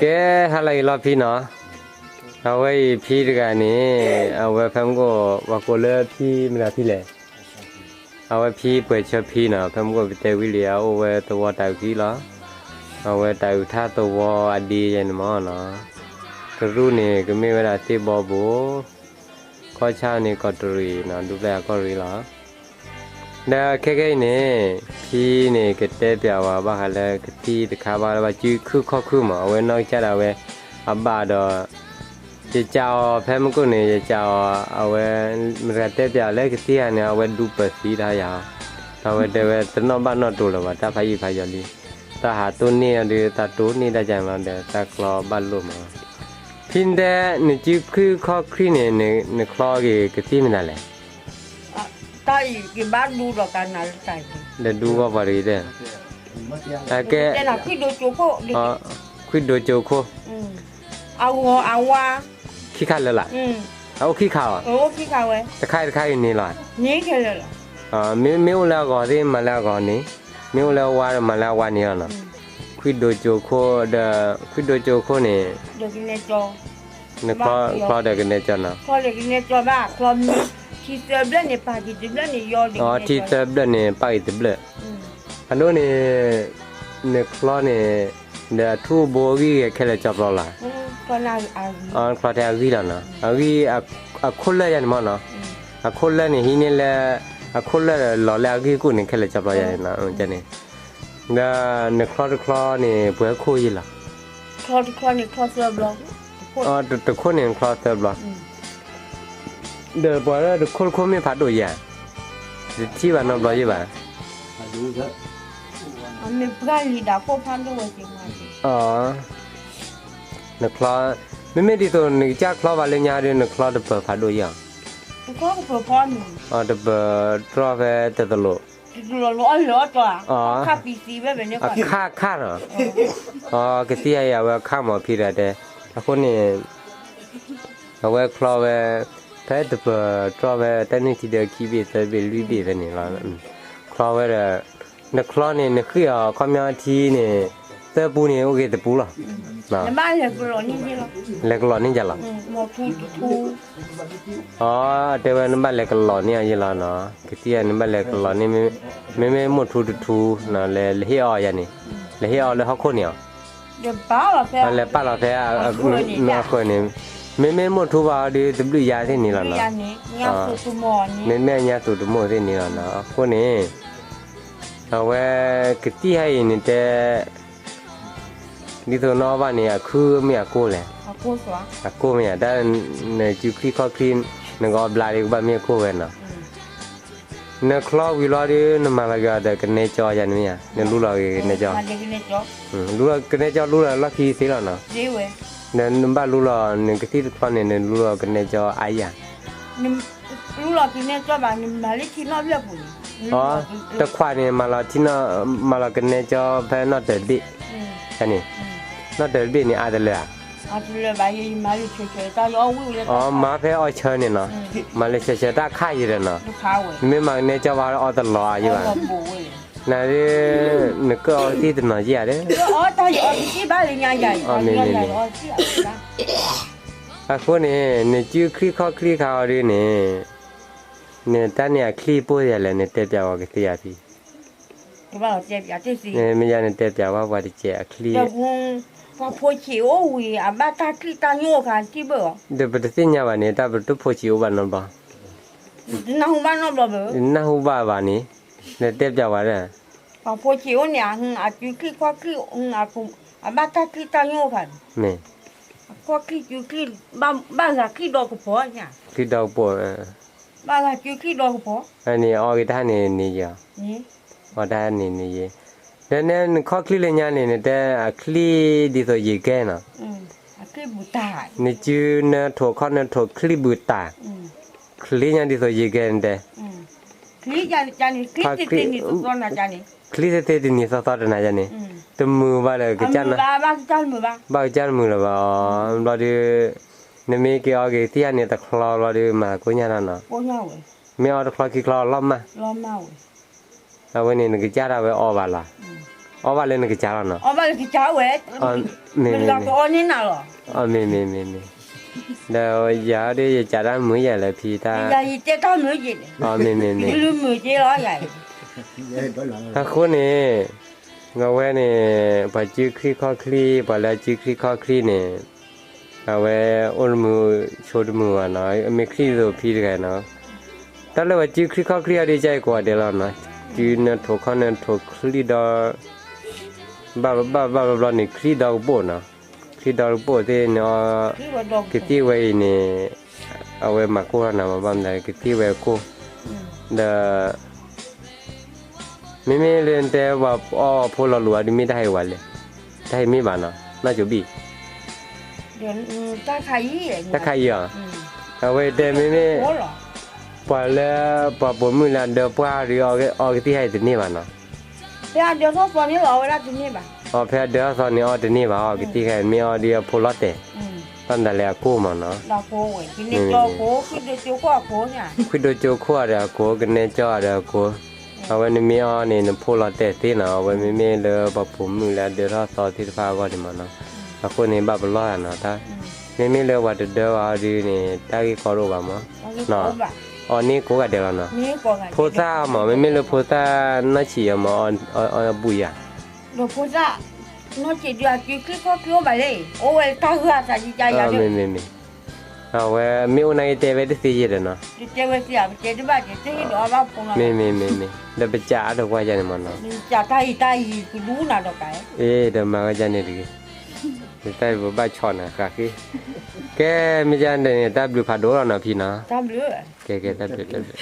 ကဲ ဟါလၢအဂ့ၤလီၤဖံနီၤ, အဝဲအံၤဖံတဂၤန့ၣ် အဝဲဖဲမုၢ်ကိၣ် ပှၤကိးလၢဖံမတၤဖံလဲၣ်, အဝဲဖံပှဲၤဆၢဖံနီၤ, ဖဲမုၢ်ကိၣ်ပတဲဝံၤလံ အအိၣ်ဝဲသဝီတၢ်အုၣ်ခံလီၤ, အဝဲတၢ်အုၣ်ထါသဝီအဒ့ယဲန့ၣ်မ့ၢ်နီၤ, ကရူၢ်န့ၣ် ကမ့ၢ်ဝဲဒၣ်သ့ၣ်ဘီဘိၣ်, ကီၢ်ဆၣ်န့ၣ်ကီၢ်တရံးနီၤ, ဒူပျဲၢ်အကီၢ်ရံးလီၤ. ဒီးခဲခဲအံၤန့ၣ် ဖံန့ၣ်ကတဲပျးဝဲဘၣ်ဃးလၢကသံၣ်တခါ ဘၣ်လၢဘၣ်စုခုခီၣ်ခုမး, အဝဲနီၢ်ကစၢ်ဒၣ်ဝဲအဘၣ်ဒီး ယစံးအီၤဖဲမုၢ်ကိၣ်န့ၣ် ယစံးအီၤ အဝဲ မတၤတဲပျးလၢကသံၣ်ဧါန့ၣ် အဝဲဒူပၢၤသံတၢ်ယၤ, ဒီးအဝဲတဲဝဲတနီၣ်ဘၣ်နီၣ်တိၤလၢၤဘၣ် တၢ်ဖးယံာ်ဖးယီၤလံ, တၢ်ဟးတိၢ်န့ၢ်အီၤဒီး တၢ်တိၢ်န့ၢ်တၢ်ကၢ်လီၤဒီး တၢ်ကျီဘၣ်လိာ်မး. ဖံတဲ နစုခုခီၣ်ခုန့ၣ် နချီက့ၤကသံၣ်မနုၤလဲၣ်, တၢ်အံၤကဘၣ်ဒူဒီးကနၤလၢတၢ်အံၤ, ဒီးဒူဂီၢ်ပှၤတဂ့ၤတဲ, ကဲ, ခွံဒိကၠိခိၣ်, အဂီၤအဝါ, ခံခါလၢာ်လၢ်, အအိၣ်ခံခါအီၤ, တခါအံၤတခါအံၤန့ၣ်လီၤ, မ့မ့ၢ်အိၣ်လၢအဂီၤသ့ၣ်မၤလၢအဂီၤန့ၣ်, မ့ၢ်အိၣ်လၢအဝါဒီးမၤလၢအဝါန့ၣ်လီၤနီၤ, ခွံဒိကၠိခိၣ်ဒီး ခွံဒိကၠိခိၣ်န့ၣ် နချီဒီးကနဲကၠီနီၤ, ထံသၢဘျၢၣ်န့ၣ် ပာ်က့ၤတဘျၢၣ်န့ၣ်ယီၤ, ထံသၢဘျၢၣ်န့ၣ် ပာ်က့ၤတဘျၢၣ်, အဒိန့ၣ် နချီန့ၣ် ဒီးအထူအဘိအဂံၢ်ဂဲၤခဲလၢာ်ကၠီပျီလီၤ, ချီထဲအဂံၢ်လီၤနီၤ, အဂံၢ် အခိၣ်လၢၢ်ယါန့ၣ်မ့ၢ်နီၤ, အခိၣ်လၢၢ်န့ၣ်ဟံးန့ၢ်လၢ အခိၣ်လၢၢ်လီၤလၢအဂံၢ်ကိၣ်န့ၣ် ခဲလၢာ်ကၠီပျီယါန့ၣ်, ဒီးနချီတချီန့ၣ် ပှဲၤခိၣ်ယံၤလီၤ, တခိၣ်န့ၣ်နချီသၢဘျီ, ဒီးပှၤလၢတခိၣ်တခိၣ်မ့ၢ်ဖးဒိၣ်ယါ, တထံၣ်ဘၣ်နီတဘျီယံၤဘၣ်, နချီ, မ့မ့ၢ်ဒ်သိးနကစၢ်ချီဘၣ်လၢညါဒီး နချီတပၢၤဖးဒိၣ်ယံၤအီၤ, တပၢၤတြီဖဲတသလိး, အခါခါနီၤ, ကသံၣ်အံၤအဝဲအခါမးဖံတဂၤတဲ, အဃိန့ၣ် အဝဲချီဝဲ ဖဲတပၢၤတြီဖဲတၢ်နုၢ်ထံဒီးခံဘ့ၣ်သၢဘ့ၣ်လွံၢ်ဘ့ၣ်ဖဲန့ၣ်လီၤ, ချီဝဲဒီး နချီန့ၣ် နဃ့ၢ်အီၤခီပညီထံန့ၣ် သၢပူန့ၣ် အိၣ်က့ၤတပူလီၤ, လဲၤကလီၤန့ၢ်ယလီၤ, အတဲဝဲနဘၣ်လဲၤကလီၤန့ၢ်အီၤယလီၤနီၤ, ကသံၣ်အံၤနဘၣ်လဲၤကလီၤန့ၢ်, မ့မ့ၢ်မိၢ်ထူတထူ လဲၤဟ့ၣ်အီၤယၤန့ၣ်, လဲၤဟ့ၣ်အီၤလၢဟီၣ်ခိၣ်န့ၣ်အီၤ လဲၤပာ်လီၤဖဲအဃၢၤန့ၣ်, မ့မ့ၢ်မိၢ်ထူဘၣ်အီၤဒီး တဘျုးယါသ့ၣ်န့ၣ်လီၤနီၤ, မ့မ့ၢ်အညါသူၣ်တမိၢ်သ့ၣ်န့ၣ်လီၤနီၤ, အဃိန့ၣ် အဝဲကသံၣ်ဟဲအံၤန့ၣ်တဲ ဒ်သိးနအီၣ်ဘၣ်န့ၣ် အခုမ့ၢ်အကိၢ်လဲၣ်, အကိၢ်မ့ၢ်ဧါ, တၢ်နစုချံခီၣ်ချံ နကအီၣ်ဘျါဒီးကဘၣ်မ့ၢ်အကိၢ်ဝဲနီၤ, နချီဝံၤလီၤဒီး နမၤလီၤက့ၤအီၤဒီးကနဲကၠီယါန့ၣ်မ့ၢ်ဧါ, နလူလီၤက့ၤကနဲကၠီ, လူလီၤကနဲကၠီလူလီၤလီၢ်ခံသ့လီၤနီၤ, နဘၣ်လူလီၤ နကသံၣ်တချီန့ၣ် နလူလီၤကနဲကၠီအါယါ လူလီၤကနဲကၠီဘၣ် နမၤလၢထံနီၣ်ဘျဲၣ်ပူၤန့ၣ်, တခွးန့ၣ် မၤလီၤထံနီၣ် မၤလီၤကနဲကၠီဖဲနီၣ်တၢၤဘ့ၣ်, န့ၣ်, နီၣ်တၢၤဘ့ၣ်န့ၣ် အါတလၢာ်ဧါ, အမၤဖဲအီၣ်ဆၢန့ၣ်နီၤ, မၤလၢဆၢဆၢတၢ်ခါယံၤဒီးနီၤ, မ့မ့ၢ်မၤကနဲကၠီဘၣ်အီၣ်တလီၤဧါယံၤဘၣ်, နဒုး နကအီကသံၣ်တနီၤယံၤဧါဒီး, မ့ၢ်မ့ၢ်မ့ၢ် အဃိန့ၣ် နစုချံခီၣ်ချံခါအီၤဒုးန့ၣ်, နတၢ်န့ၣ်အချံပိၢ်ယၤလဲၣ် နတဲပျးဝဲကသ့ဧါဖံ, မ့ၢ်ယါနတဲပျးဝဲပှၤတစဲးအချံ, ပှၤဖိဆံးအိၣ်ဝံၤ အဘၣ်တၢ်ချံၣ်တၢ်ညိၣ်အခါ ထံၣ်ဘၣ်အီၤ, ဒီးပတသ့ၣ်ညါဘၣ်န့ၣ် တၢ်ပတဖိဆံးအိၣ်ဘၣ်နီတဘျီ, တနၢ်ဟူဘၣ်နီတဘျီဘၣ်, နနၢ်ဟူဘၣ်ဘၣ်န့ၣ်, နတဲပျးဝဲဒီး ပှၤဖိဆံးအိၣ်န့ၣ် အစုချံခီၣ်ချံၣ် အဘၣ်တၢ်ချံၣ်တၢ်ညိၣ်အခါ, မ့ၢ် ခီၣ်ချံၣ်စုချံၣ် ဘၣ်ဂၤချံၣ်ဒီကပီၤ, ချံၣ်ဒီကပီၤ, ဘၣ်ဂၤစုချံၣ်ဒီကပီၤ, န့ၣ်အီက့ၤတၢ်န့ၣ်န့ၣ်ယံၤ, အီတၢ်န့ၣ်န့ၣ်ယံၤ, ဒီးနဲနခီၣ်ချံၣ်လၢညါန့ၣ် နတဲအချံၣ်ဒ်သိးယံၤကဲနီၤ, နစုနထိးခီၣ်နထိးချံၣ်ဘုးတၢ်, ချံၣ်ညါဒ်သိးယံၤကဲနတဲ ချံၣ်သ့သ့တနံၤသီသီတနၤယါန့ၣ်, တမုာ်ဘၣ်ဒီး ဘၣ်ကစၢ်တမုာ်လၢၤဘၣ်အီၤ, ဘျီဒီး နမ့ၢ်က့ၤအီက့ၤသံၣ်ဧါန့ၣ် တချီဘျီဒီး မၤကိညၢ်တၢ်နီၤ, မ့ၢ်အီတချီခံချီအလီၢ်မၢ်, အဝဲန့ၣ် နကစၢ်ဒၣ်ဝဲအီဘၣ်လီၤ, အီၣ်ဘၣ်လၢနကစၢ်လီၤနီၤ, အီၣ်ဘၣ်လၢကစၢ်ဝဲ, မ့ၢ်မ့ၢ်မ့ၢ်, အီၣ်န့ၢ်နၤလီၤ, မ့ၢ်မ့ၢ်မ့ၢ်မ့ၢ်, ဒီးယၤဒ်ယကးတၢ်မုာ်ယၤလၢဖံတၢ်, မ့ၢ်မ့ၢ်မ့ၢ်, အဃိန့ၣ် အဝဲန့ၣ် ပှၤစုခရံာ်ခီၣ်ချံ ပှၤလၢစုခရံာ်ခီၣ်ချံန့ၣ် အဝဲအိၣ်တမုာ်ဆိတမုာ်ဘၣ်နီၤ, မ့ၢ်ခရံာ်သိးဖံတဂၤနီၤ, တၢ်လၢပှၤစုခရံာ်ခီၣ်ချံအီၤဒ်ကၢ်အံၤကိးဂၤဒဲးလီၤနီၤ, စုနထိးခီၣ်နထိးချံဒီး ဘၣ်ဘၣ်ဘၣ်ဘျီဘျီန့ၣ် ချံဒီကပိာ်နီၤ, ချံဒီကပိာ်သ့ၣ်န့ၣ်အီၤ, ကသံၣ်ဝဲအံၤန့ၣ် အဝဲမၤကိၢ်ထီၣ်နၤမး ဘၣ်မနုၤ ကသံၣ်ဝဲအကိၢ်, ဒီး မ့မ့ၢ်လၢနတဲပှၤအီၣ်ဖိလီၤလိာ်အီၤဒ်မ့ၢ်တၢ်ဟဲဝဲလဲၣ်, တၢ်ဟဲမ့ၢ်ဘၣ်နီၤ နီၢ်ကၠိဘံၣ်, တၢ်ခါအံၤအီၤ, အဝဲတဲမ့မ့ၢ် ပှၤလၢ ပှၤပိာ်မုၣ်လၢအဒၢပှၢ်ဒီး အီကသံၣ်ဟဲအံၤတန့ၢ်ဘၣ်နီၤ, ဖဲအဒၢထီၣ်သီန့ၣ်လီၤ အဝဲဒၣ်တန့ၢ်ဘၣ်, အီဖဲအဒၢထီၣ်သီန့ၣ် အီတန့ၢ်ဘၣ် အီကသံၣ်ဟဲမ့ၢ်အီဒ်အဖိလီၤတဲာ်, ဘၣ်မနုၤလဲၣ်အကိၢ်မးနီၤ, ခွံဒိကၠိခိၣ်အကိၢ်, ခွံဒိကၠိခိၣ်အဒီးအကိၢ် ကနဲကၠီအဒီးအကိၢ်, အဝဲန့ၣ်မ့ၢ်အီန့ၣ် နဖိလီၤတဲာ်သ့နီၤ, အဝဲမ့မ့ၢ်လၢပှၤပိာ်မုၣ်လၢအဒၢထီၣ်သီသ့ၣ်တဖၣ်အဂီၢ်န့ၣ်မးနီၤ, အဃိန့ၣ်ဘၣ်ပလီၢ်ယၤနီၤ, မ့မ့ၢ်လၢပှၤတဒၢဘၣ်အီၤဒုန့ၣ် တၢ်ဂ့ၢ်ကီတအိၣ်ဘၣ်မး, အီန့ၢ်ကိးဂၤဒဲးလီၤနီၤ, ဖိသၣ်မး မ့မ့ၢ်လၢဖိသၣ်နီၢ်ဆံးအီၤမး အီဘူၣ်ယၤ ဖိသၣ်နီၢ်ဆံးဒုးအစုခရံာ်ခီၣ်ချံအိၣ်ဘၣ်လဲၣ်, အိၣ်ဝဲတၢ်ဂၤသးယကယၤ, မ့မ့ၢ်မ့ၢ်, အဝဲမ့ၢ်အိၣ်နာ်က့တဲဝဲတသ့ယဲၢ်ဒီးနီၤ, မ့မ့ၢ်မ့ၢ်မ့ၢ်, ဒီးပစးအါထီၣ်ကွၢ်ယၤန့ၣ်မးနီၤ, အ့ ဒီးမၤဝဲဒ်န့ၣ်တဂ့ၤ, တၢ်ဘိးဘၣ်ဆီၣ်နၤဃးဃ့, ကဲ မ့ၢ်ဒ်န့ၣ် တၢ်ဘျုးဖးဒိၣ်လီၤနီၤဖံနီၤ, ကဲကဲ တၢ်ဘျုးတၢ်ဘျုး